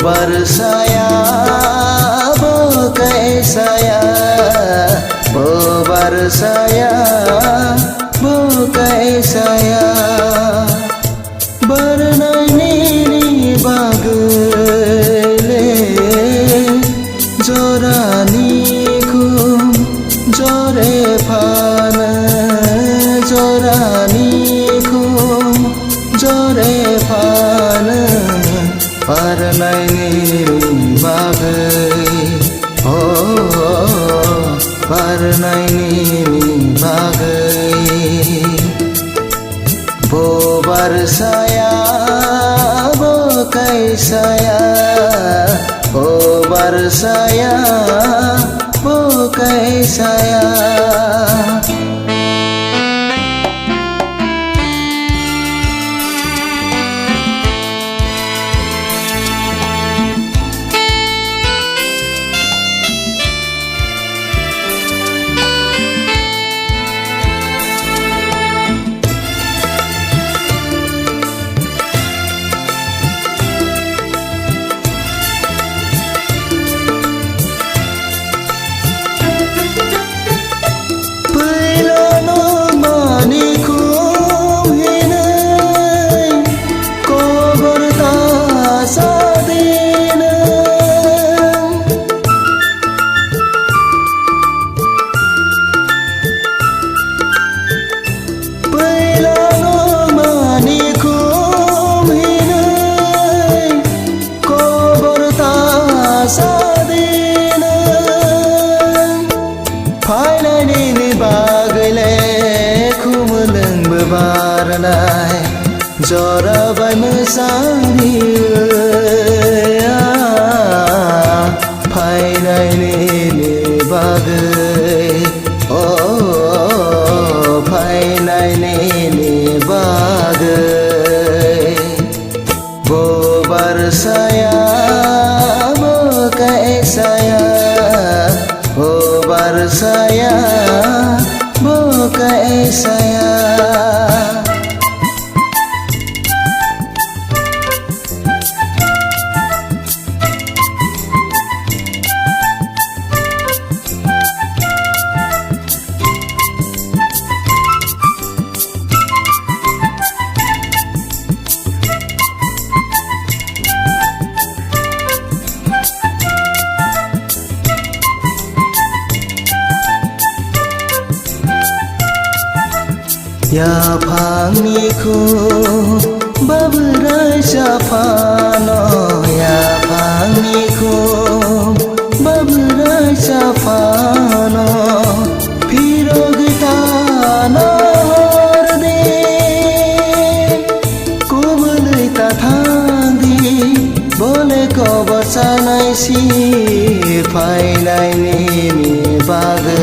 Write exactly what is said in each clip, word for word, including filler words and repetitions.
Barsaya bo kaisaya, bo barsaya bo kaisaya. Barnai nini bagwi le jorani khum jore phano, jorani khum jore phano. Barnai nini bagwi, oh, barnai nini bagwi. Bo barsaya bo kaisaya, bo barsaya bo kaisaya. Puilano mani khum hinwi kobor ta sadinw. Puilano mani khum hinwi kobor ta sadinw. Phainai nini bagwi le khumulwng bo barnai, jora bai mwsang riya. Phainai nini bagwi, oh, phainai nini bagwi. Bo barsaya bo kaisaya, bo barsaya bo kaisaya. Yaphangni khum babwrai sa phano, yaphangni khum babwrai sa phano, phirogwi tano hor di. Kubulwi ta thang di, bole kobor sanai si phainai nini bagwi.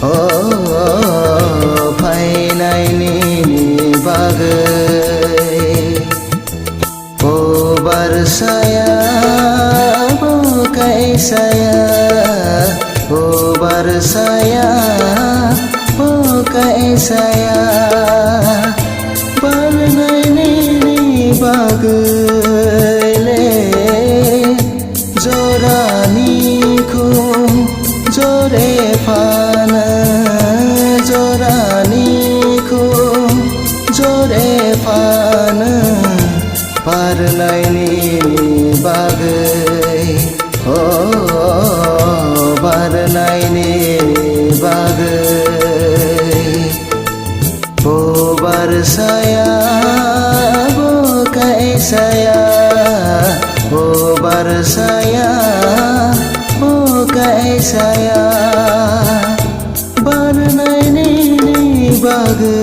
Oh, phainai nini bagwi. O barsaya, bo kaisaya, o barsaya, bo kaisaya. Barnai nini bagwi le. Jorani khum jore phano, jorani khum jore phano, barnai nini bagwi, oh, barnai nini bagwi. O barsaya, bo kaisaya, o barsaya, bo kaisaya. Barnai nini bagwi